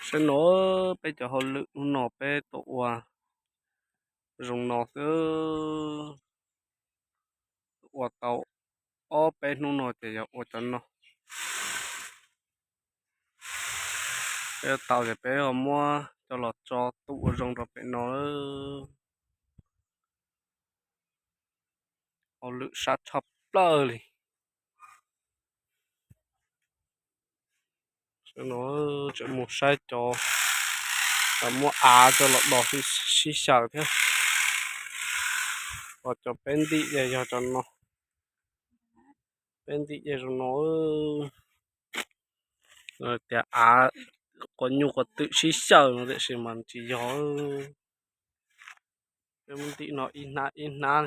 Saib no, peb cov hauj lwm hnub no peb tuaj ua zoo no xwb. Ua tau ob peb hnub no ces yog ua cov no. Peb tau ces peb ho muab coj los tso tu ua zoo rau pem no. Hauj lwm sab tshaj plaws li. Tseem mus saib cov muab av coj los do sib xyaw thiab. Ho cov peb ntim ces yog cov no. Peb ntim ces zoo no. Tias av quas nyuj quas twm sib xyaw no tiam sis mas tsis yog. Peb muab ntim no ib hnab ib hnab,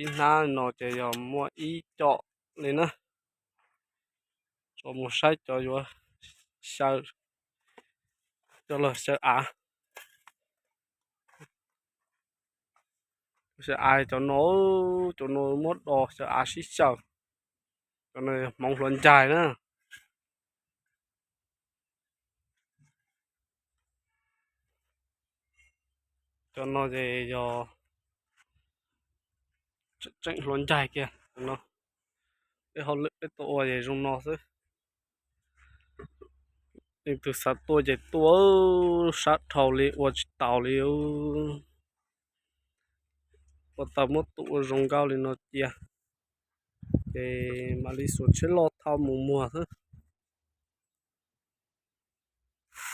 ib hnab no ces yog muaj ib com li na. Tso mus saib cov yuav xyaw, cov los xyaw av. Xyaw av cov no, cov no muab do xyaw av sib xyaw. Cov no hmoov hluav ncaig na. Cov no ces yog tseem hluav ncaig kiag no. Peb hauj lwm peb tuaj ua ces zoo no xwb. Leej twg xav tuaj ces tuaj, sab dhau li ua tsis taus li. Ua tau muab tu ua zoo nkauj li no cia, ces mam li xuas tsheb loj thauj mus muag xwb.